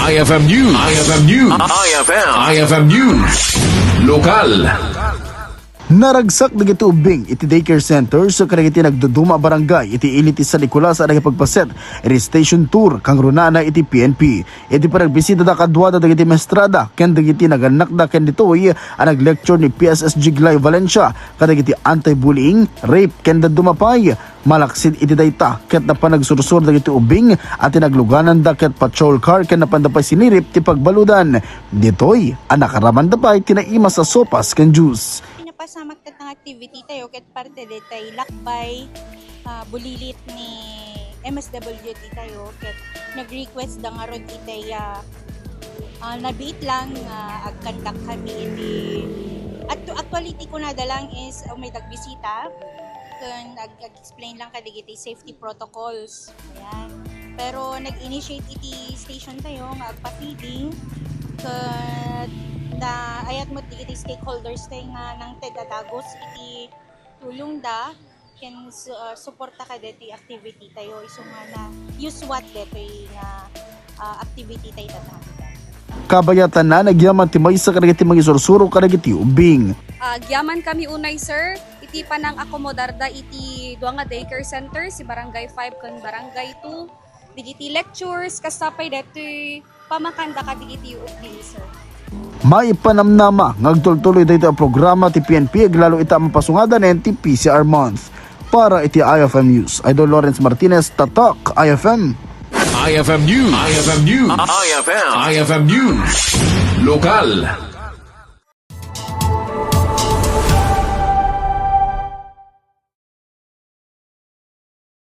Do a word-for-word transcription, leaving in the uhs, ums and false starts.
I F M News. I F M News. I F M. I F M News. Lokal. Naragsak dagiti ubbing iti daycare centers kadagiti nagduduma a barangay iti ili ti San Nicolas a nagipagpaset iti station tour kangrunana iti P N P. Iti panagbisidada kaduada dagiti maestrada ken dagiti nagannakda ken ditoy a nag-lecture ni P S S G Glay Valencia kadagiti anti-bullying, rape ken dadduma pay. Malaksid iti dayta ket napan nagsursuro dagiti ubbing a tinaglugananda ket patrol car ken napanda pay sinirip ti pagbaludan. Ditoy a nakaramanda pay ti naimas a sopas ken juice. Pinapasamak ket nga activity tayo ket parte detay lakbay, ah, bulilit ni M S W D tayo ket nag-request da ngarud itay, ah, ah, nabiit lang nga agkandak kami iti at actually ti kunada lang is, ah, may dagbisita ken ag-, ag-explain lang kadagiti safety protocols. Ayan. Pero nag-initiate iti station tayo nga agpa-feeding ket na ayat met dagiti stakeholders tayo nga nangted a dagus iti tulongda ken su-, ah, suporta kadagiti activity tayo isu nga na use what detoy nga, ah, activity tayo tatangkitan. Kabayatanna, nagyaman ti maysa kadagiti mangisursuro kadagiti ubbing. Ah, agyaman kami unay, sir, iti panang-akomodarda iti dua nga daycare center, si Barangay five ken Barangay two. Dagiti lectures, kasta pay detoy pamakanda kadagiti ubbing, sir. Maipanamnama nga agtultuloy daytoy a programa ti P N P aglalo ita a mapasungadanen ti P C R Month. Para iti I F M News, Idol Lawrence Martinez, Tatak I F M. I F M News. I F M News. I F M. I F M News. Lokal.